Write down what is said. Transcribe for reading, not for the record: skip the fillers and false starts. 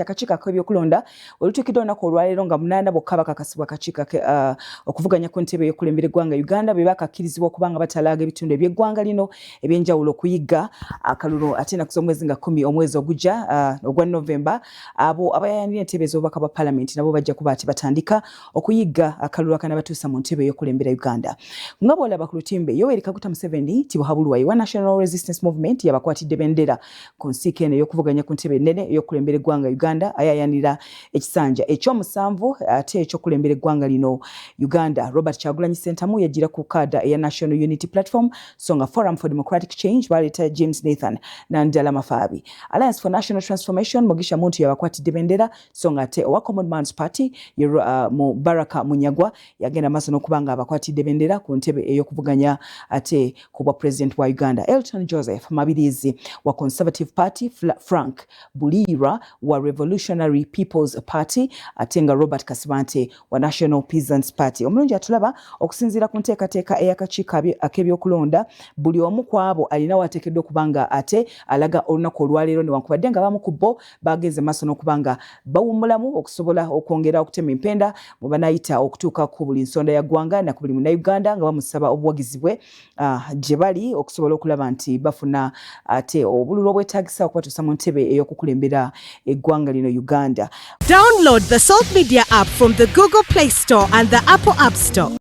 Akakiiko ak'ebyokulonda olutuukidde olunaku olwaleero nga munaana bokka bakakasibwa akakiiko okuvuganya ku ntebe ey'okulembera eggwanga Uganda be bakakkirizibwa okuba nga batalaaga ebitundu eby'eggwanga lino eby'enjawulo okuyigga akalulu, ate ennaku z'omwezi nga 10 omwezi ogujja ogwa Novemba, abo abayayanira entebe ez'obubaka bwa palamenti nabo bajja kuba ati batandika okuyigga akalulu akanabatuusa mu ntebe ey'okulembera Uganda. Nga bw'olaba ku lutimbe, Yoweri Kaguta Museveni Tibuhaburwa wa National Resistance Movement yabakwatidde bendera ku nsiike eno ey'okuvuganya ku ntebe ennene ey'okukulembera eggwanga Uganda, ayayanira ekisanja ekyomusanvu ate ekyokukulembera eggwanga lino Uganda. Robert Kyagulanyi Ssentamu yajjira ku kaada eya National Unity Platform, so nga Forum for Democratic Change baleeta James Nathan Nandala Mafaabi. Alliance for National Transformation, Mugisha Muntu yabakwatidde bendera, so nga ate owa Common Man's Party ye mu Baraka Munyagwa yagenda maaso n'okuba nga abakwatidde bendera ku ntebe ey'okuvuganya ate ku bwa president wa Uganda. Elton Joseph Mabirizi wa Conservative Party, Frank Bulira wa Revolutionary People's Party, ate nga Robert Kasibante wa National Peasants Party. Omulungi atulaba, okusinziira ku nteekateeka ey'akakiiko ak'ebyokulonda, buli omu ku abo alina waateekeddwa okuba nga ate alaga olunaku olwaleero, newankubadde nga bamu ku bo bagenze maaso n'okuba nga bawummulamu okusobola okwongera okutema empenda mu banayita okutuuka ku buli nsonda ya ggwanga na ku buli munnayuganda nga bamusaba obuwagizi bwe gye bali okusobola okulaba nti bafuna ate obululu obwetaagisa okubatuusa mu ntebe ey'okukulembera eggwanga lino Uganda. Download the Salt Media app from the Google Play Store and the Apple App Store.